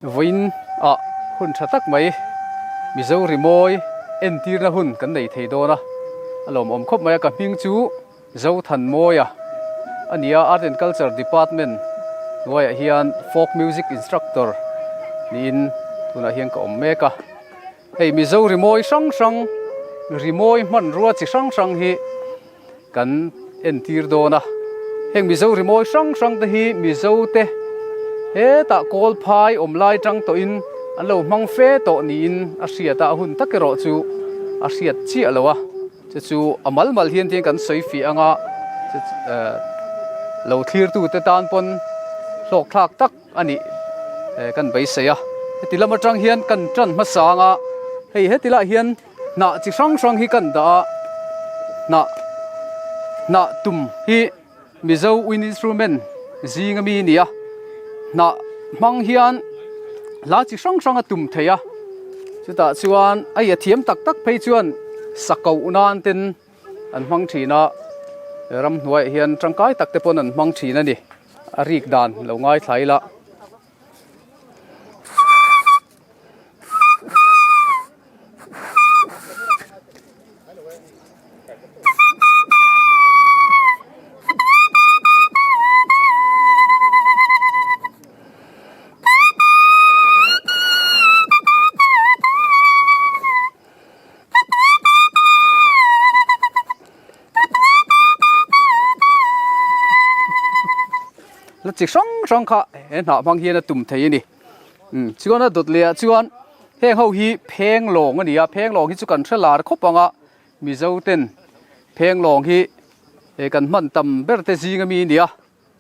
Vawiin ah hun tha tak mai Mizo rimawi entirna hun kan nei thei dawn a, a lawmawm khawp mai a, ka hming chu Zothanmawia a ni a, Art and Culture Department hnuaiah hian Folk Music Instructor niin tunah hian ka awm mek a, hei Mizo rimawi hrang hrang rimawi hmanrua chi hrang hrang hi kan entir dawn a, heng Mizo rimawi hrang hrang te hi Mizo te hetah kawl phai awm lai tang tawhin an lo hmang fe tawh niin a hriat a, a hun tak erawh chu a hriat chiah lo a, chu chu a mal mal hian tiang kan sawi fiah anga lo thlir tu te tan pawn hlawk thlak tak a nih kan beisei a, heti lam atang hian kan tan hmasa anga hei heti lah hian. Hnah chi hrang hrang hi kan dah a, hnah hnah tum hi Mizo wind instrument zing ami a ni a, hnah hmang hian hla chi hrang hrang a tum thei a, chutah chuan a ia thiam tak tak phei chuan sakoh nan ten an hmang thin a, ramhnuaiah hian tangkai tak te pawn an hmang thin a ni, a rik dan lo ngaithla ila. La chi hrang hrang kha he hnah hmang hian a tum thei a ni. Umm chuan a dawt leh ah chuan heng ho hi pheng lawng a ni a pheng lawng hi chu kan hre lar khawp ang a mizo ten pheng lawng hi eh kan hman tam ber te zing ami a ni a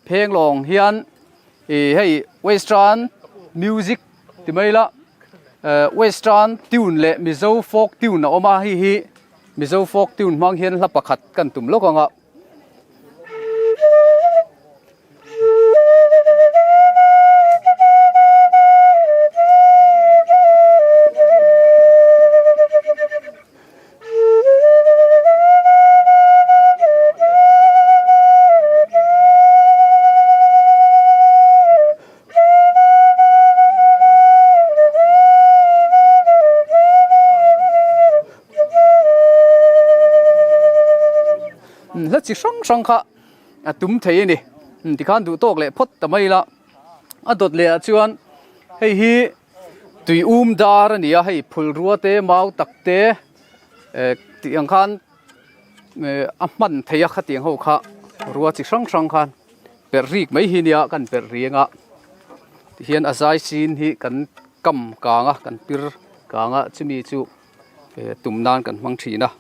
pheng lawng hian ih hei western music ti mai ila eh western tune leh mizo folk tune a awm a hei hi mizo folk tune hmang hian hla pakhat kan tum lawk ang a. Hla chi hrang hrang kha a tum thei a ni tikhan duh tawk leh phawt ta mai ila a dawt leh ah chuan hei hi tui um dar a ni a hei phul rua te mau tak te eh tih ang khan eh a hman thei a khatiang ho kha rua chi hrang hrang khan perh rik mai hi nia kan perh riang a tihian a zai sin hi kan kam kang a kan pir kang a chumi chu eh tum nan kan hmang thin a.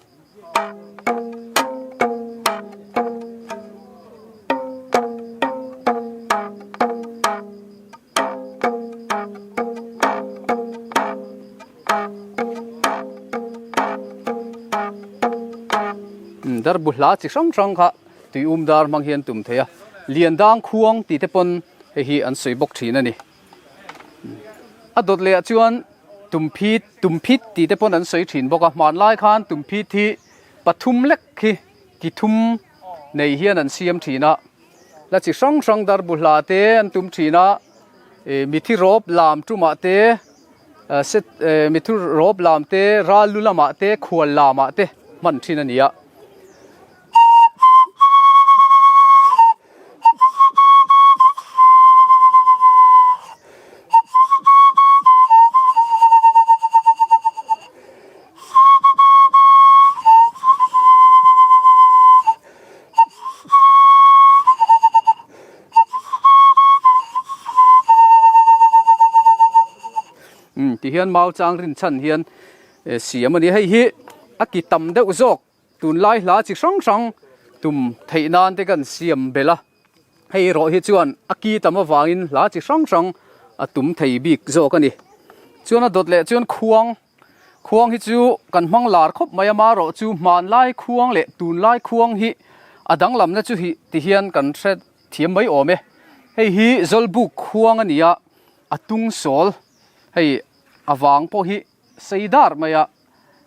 Darbu hla chi hrang hrang kha tui um dar hmang hian tum thei a lian dang khuang tih te pawn hei hi an sawi bawk thin a ni a dawt leh ah chuan tumphit tumphit tih te pawn an sawi thin bawk a hmanlai khan tumphit hi pathum lek hi ki thum nei hian an siam thin a la chi hrang hrang darbu hla te an tum thin a ih mithi rawp lam tumah te set mithi rawp lam te ral lu lamah te khual lamah te hman thin a ni a. Umm ti hian mau chang rin chhan hian siam a ni hei hi a ki tam deuh zawk tunlai hla chi hrang hrang tum theih nan te kan siam belh a hei erawh hi chuan a ki tam avangin hla chi hrang hrang a tum thei bik zawk a ni chuan a dawt leh chuan khuang Khuang hi chu kan hmang lar khawp mai a, marawh chu hmanlai khuang leh tunlai khuang hi a danglamna chu hi ti hian kan hre thiam mai awm e. Hei hi Zawlbuk khuang a ni a, a tung sawl hei a vang pawh hi sei dar mai a,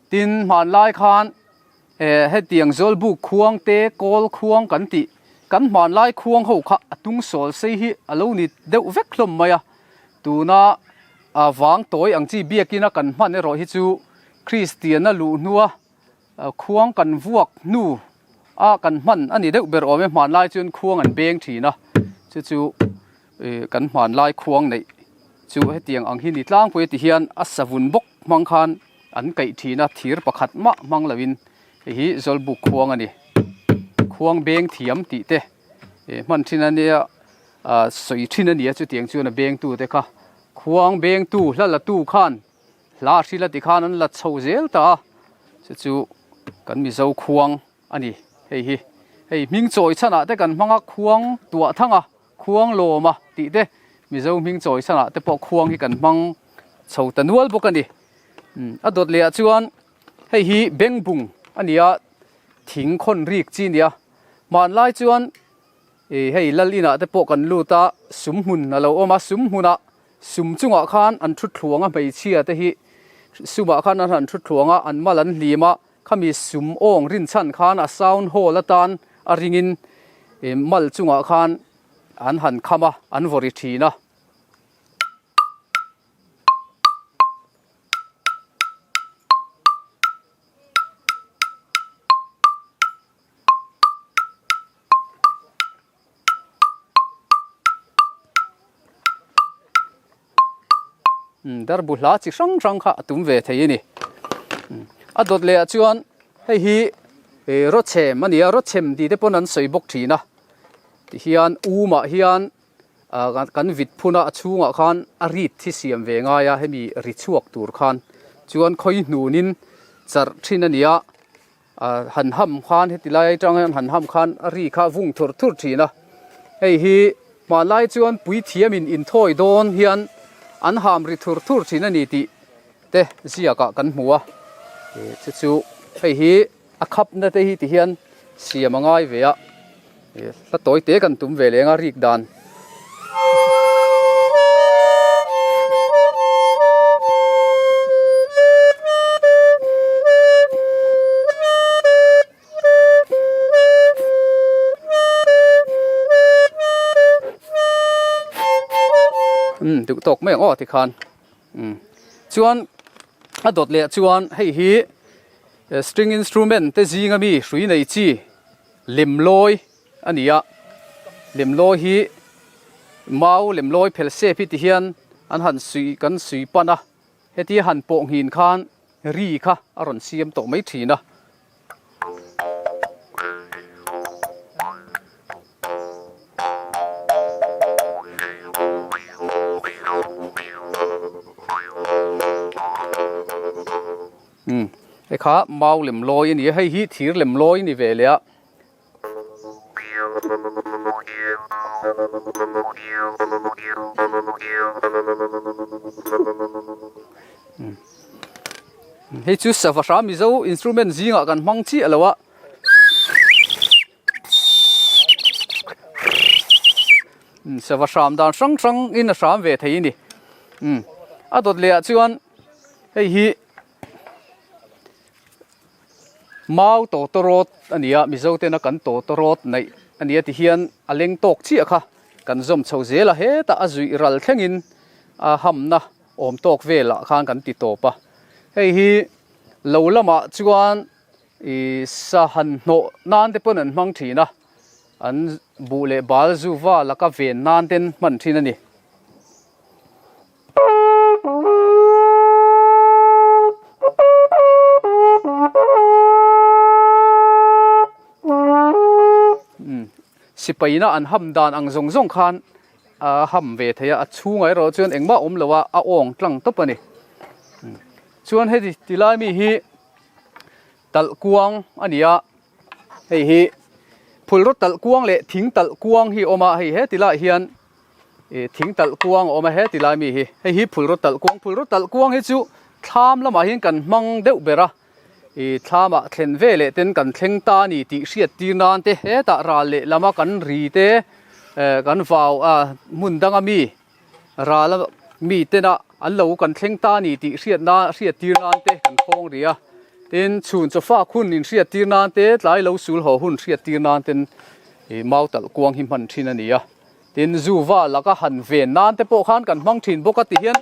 tin hmanlai khan eh hetiang Zawlbuk khuang te kawl khuang kan tih kan hmanlai khuang ho kha a tung sawl sei hi a lo ni deuh vek hlawm mai a, tuna. a vang tawi ang chi biakina kan hman erawh hi chu Kristiana luh hnua khuang kan vuak hnu a kan hman a ni deuh ber awm e. Hmanlai chuan khuang an beng thin a, chu chu kan hmanlai khuang neih chu hetiang ang hi ni tlangpui a ti hian a savun bawk hmang khan an kaih thin a, thir pakhat mah hmang loin hei hi Zawlbuk khuang a ni. Khuang beng thiam tih te hman thin a nia ah sawi thin a ni a chutiang chuan a bengtu te kha khuang bengtu hla la tu khan hla hril a ti khan an la chho zel ta a chu chu kan Mizo khuang a ni hei hi hei hming chawi chhanah te kan hmang a khuang tuah thang a khuang lawm a tih te Mizo hming chawi chhanah te pawh khuang hi kan hmang chho ta nual bawk a ni a dawt leh ah chuan hei hi bengbung a ni a thing khawn rik chi a ni a hmanlai chuan. Ih hei lal inah te pawh kan lut a, sum hmun a lo awm a, sum hmunah sum chungah khan an thu thluang a hmeichhia te hi sumah khan an han thu thluang a, an mal an hlim a, khami sum awng rinchhan khan a sound hall atan a ringin ih mal chungah khan an han kham a, an vaw ri thin a. Darbu hla chi hrang hrang kha a tum ve thei a ni. A dawt leh ah chuan hei hi rawchhem a ni a, rawchhem tih te pawn an sawi bawk thin a. Tihian um ah hian kan vit phun a, a chhungah khan a rit hi siam ve ngai a, hemi ri chhuak tur khan chuan khawi hnunin charh thin a ni a. Ah han ham khan heti lai atang hian han ham khan a ri kha vung thur thur thin a, hei hi hmanlai chuan puithiamin inthawi dawn hian an ham ri thur thur thin a ni tih te ziakah kan hmu a, ih chu chu hei hi a khapna te hi ti hian siam a ngai ve a, ih hla tawi te kan tum ve leng a rik dan. Umm duh tawk mai ang aw tikhan umm chuan a dawt leh chuan hei hi string instrument te zinga mi hrui nei chi lem lawi a ni a lemlawi hi mau lemlawi phel sep hi ti hian an han suih kan suih pan a hetia han pawh nghin khan ri kha a rawn siam tawh mai thin a. Umm hei kha mau lemlawi a ni a hei hi thir lemlawi a ni ve leh a. Hei chu sava hram Mizo instrument zingah kan hmang chiah lo a. Sava hram dan hrang hrang in a hram ve thei a ni. A dawt leh ah chuan hei hi. Mau tawtawrawt a ni a, Mizo tena kan tawtawrawt neih a ni a ti hian a leng tawk chiah kha kan zawm chho zel a, hetah a zuih ral thlengin a hamna awm tawk velah khan kan ti tawp a. Hei hi lo lamah chuan ih sa han hnawh nan te pawn an hmang thin a, an buh leh bal zu va laka ven nan ten hman thin a ni. Sipai ina an ham dan ang zawng zawng khan a ham ve thei a, a chhungah erawh chuan engmah awm lo a, a awng tlang tawp a ni. Chuan heti tilai mi hi talh kuang a ni a, hei hi phulraw talh kuang leh thing talh kuang hi a awm a, hei heti laiah hian Ih thing talh kuang a awm a heti lai mi hi hei hi phulraw talh kuang phulraw talh kuang hi chu thlam lamah hian kan hmang deuh ber a ih thlamah thlen ve leh ten kan thleng ta a ni tih hriat tir nan te hetah ral leh lama kan ri te eh kan vau a hmun danga mi ral a mi tena an lo kan thleng ta a ni tih hriat nan hriat tir nan te kan khawng ri a tin chhun chawfak hun inhriat tir nan te tlai lo sul haw hun hriat tir nan ten ih mau talh kuang hi hman thin a ni a. Tin, zu va laka han ven nan te pawh khan kan hmang thin bawk a ti hian.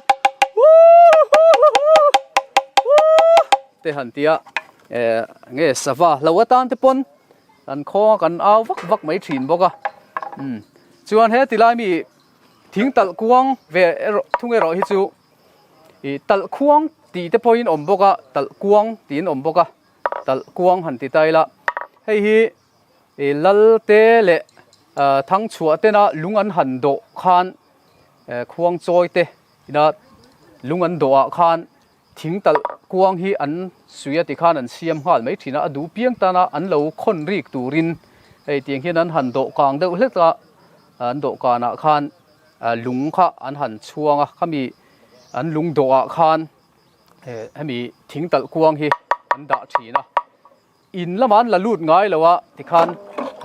te han tia eh nge sava hlo atan te pawn kan khawnga kan au vak vak mai thin bawk a umm chuan he tilai mi thing talh kuang ve erawh thung erawh hi chu ih talh khuang tih te pawhin awm bawk a talh kuang tiin awm bawk a talh kuang han ti ta ila hei hi ih lal te leh ah thangchhuah tena lung an han dawh khan eh khuang chawi te ina lung an dawh ah khan thing talh kuang hi an suih a tikhan an siam nghal mai thin a a duh piang tana an lo khawn rik turin hei tiang hian an han dawh kang deuh hlek a an dawh kanah khan ah lung kha an han chhuang a khami an lung dawh ah khan eh hemi thing talh kuang hi an dah thin a in lamah an la lut ngai lo a tikhan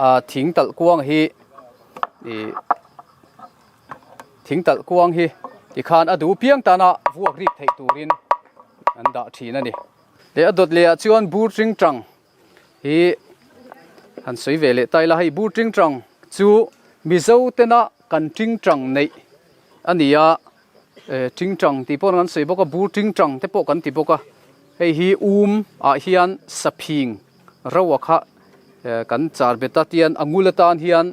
ah thing talh kuang hi ih thing talh kuang hi tikhan a duh piang tana vuak rik theih turin an dah thin a ni leh a dawt leh ah chuan bur ting tang hi han sawi ve leh ta ila hei bur ting tang chu mizo tena kan ting tang neih a ni a. Eh tingtang tih pawh kan sawi bawk a bur tingtang te pawh kan ti bawk a hei hi um ah hian saphing ro a kha eh kan char bet a tian a ngul atan hian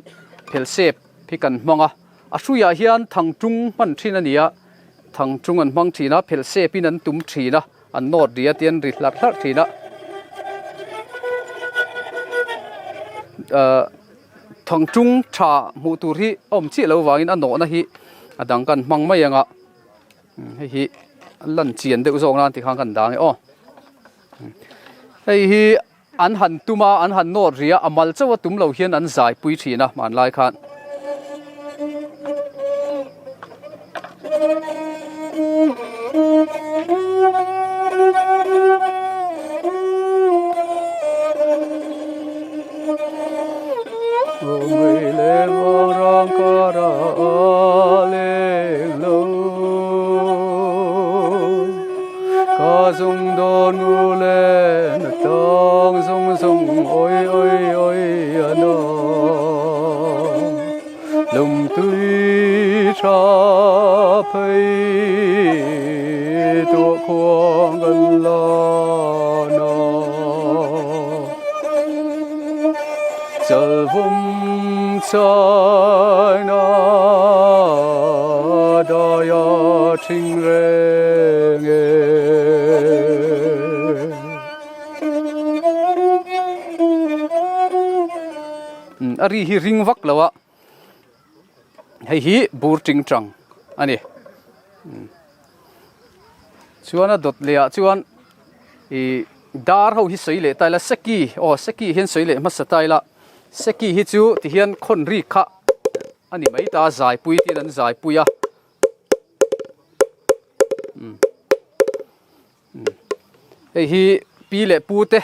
phelsep hi kan hmang a a hruiah hian thangtung hman thin a ni a thangtung an hmang thin a phelsep in an tum thin a an nawt ri a tian ri hlarh hlarh thin a ah. Thangtung tha hmuh tur hi a awm chiah lo vangin a nawhna hi a dang kan hmang mai ang a hei hi a lan chian deuh zawk nan tikhan kan dang e aw hei hi an han tum a an han nawt ri a a mal chauh a tum lo hian an zai pui thin a hmanlai khan. Lungtui tha phei tuah khuang kan la na Chalvum chai na daya thing reng e. A ri hi ring vak lo a hei hi bur ting tang a ni chuan a dawt leh ah chuan ih dar ho hi sawi leh ta ila seki aw seki hian sawi leh hmasa ta ila seki hi chu ti hian khawn rik kha a ni mai ta a zaipui te hian an zaipui a. Hei hi pi leh pu te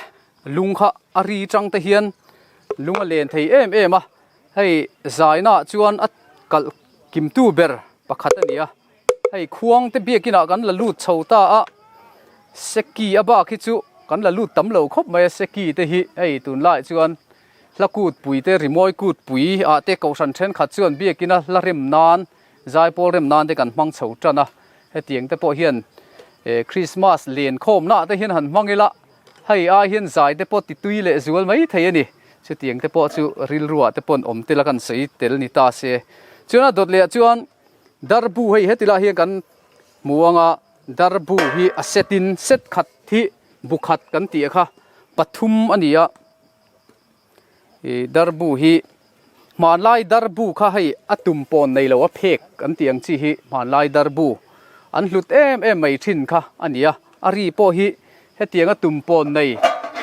lung kha a ri tang te hian lung a len thei em em a hei zaina ah chuan a kalh kim tu ber pakhat a ni a hei khuang te biakin ah kan la lut chho ta a seki a bak hi chu kan la lut tam lo khawp mai a seki te hi hei tunlai chuan hla kut pui te rimawi kut pui ah te kohhran thenkhat chuan biakin a hla rem nan Zaipawl rem nan te kan hmang chho tan a, hetiang te pawh hian eh Christmas len khawmna ah te hian han hmang ila, hei ai hian zai te pawh ti tui leh zual mai thei a ni. Chutiang te pawh chu rilru ah te pawn awm tel a kan sawi tel ni ta se. Chuan a dawt leh ah chuan darbu hei heti lah hian kan hmu ang a, darbu hi a set in set khat hi bu khat kan tih kha pathum a ni a. Ih darbu hi hmanlai darbu kha hei a tum pawn nei lo a phek an tih ang chi hi hmanlai darbu an hlut em em mai thin kha a ni a a ri pawh hi hetiang a tum pawn nei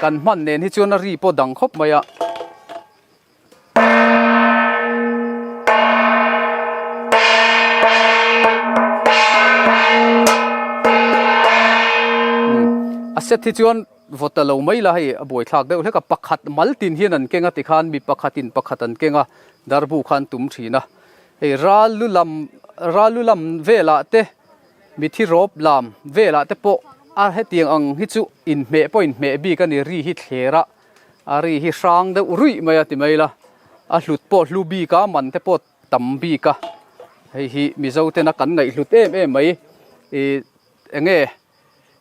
kan hman nen hi chuan a ri pawh dang khawp mai a. A set hi chuan. Vaw ta lo mai la hei a buaithlak deuh hlek a, pakhat mal tin hian an keng a tikhan mi pakhatin pakhat an keng a, darbu kha an tum thin a. Hei ral lu lam ral lu lam velah te mithi rawp lam velah te pawh a hetiang ang hi chu inhmeh pawh inhmeh bik a ni, ri hi thler a, a ri hi hrang deuh ruih mai a ti mai la, a hlut pawh hlu bik a, man te pawh tam bik a, hei hi Mizo tena kan ngaihhlut em em mai ih eng nge.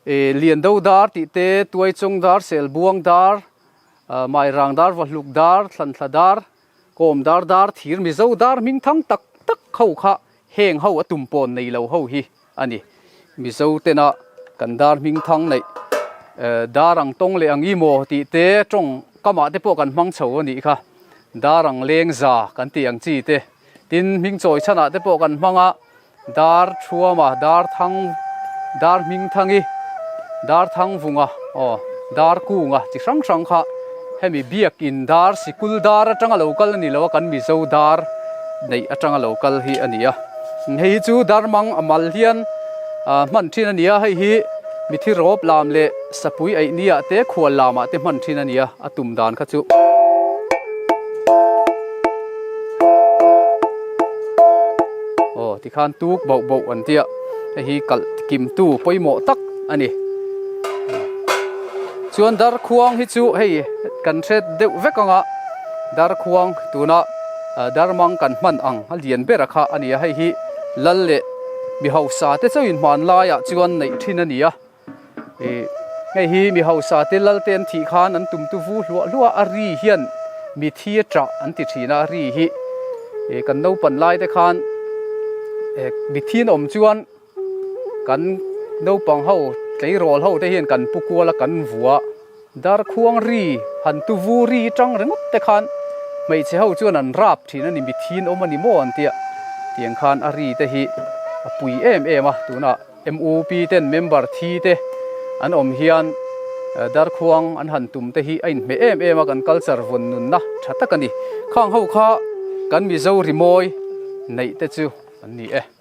Liando dar tih te, Tuaichawng dar, Selbuang dar, Mairang dar, Vahluk dar, Thlanthla dar, Kawm dar dar, Thir Mizo dar hming thang tak tak ho kha heng ho a tum pawn nei lo ho hi a ni. Mizo tena kan dar hming thang neih dar ang tawng leh ang i maw tih te tawng kamah te pawh kan hmang chho a nih kha. Dar ang leng za kan tih ang chi te. Tin hming chawi chhanah te pawh kan hmang a, Dar Thuama, Dar Thang, Dar Hming Thangi, Dar Thangvunga, aw, Dar Kunga chi hrang hrang kha hemi biakin dar sikul dar atanga lo kal a ni lo a, kan Mizo dar neih atanga lo kal hi a ni a. Hei hi chu darmang a mal hian hman thin a ni a, hei hi mithi rawp lam leh sapui eih nia te khual lamah te hman thin a ni a, a tum dan kha chu. Aw tikhan tuk bauh bauh an tia hei hi kalh kimtu pawimawh tak a ni. Chuan darkhuang hi chu hei kan hre deuh vek ang a, darkhuang tuna darmang kan hman ang a lian ber a kha a ni a, hei hi lal leh mi hausa te chauhin hmanlaiah chuan neih thin a ni a. Ih hei hi mi hausa te lal te an thih khan an tum tu vu hluah hluah a ri hian mi thi a tah an ti thin a ri hi ih kan naupan lai te khan eh mi thi an awm chuan kan naupang ho tleirawl ho te hian kan pu kual a kan vua Darkhuang ri, han tu vu ri tang ringawt te khan hmeichhe ho chuan an rap thin a ni, mithin awm a ni maw an tia. Tiang khan a ri te hi a pui em em a, tunah MUP ten member thi te an awm hian darkhuang an han tum te hi a inhmeh em em a, kan culture vawn nunna tha tak a ni. Khang ho kha kan Mizo rimawi neih te chu an ni e.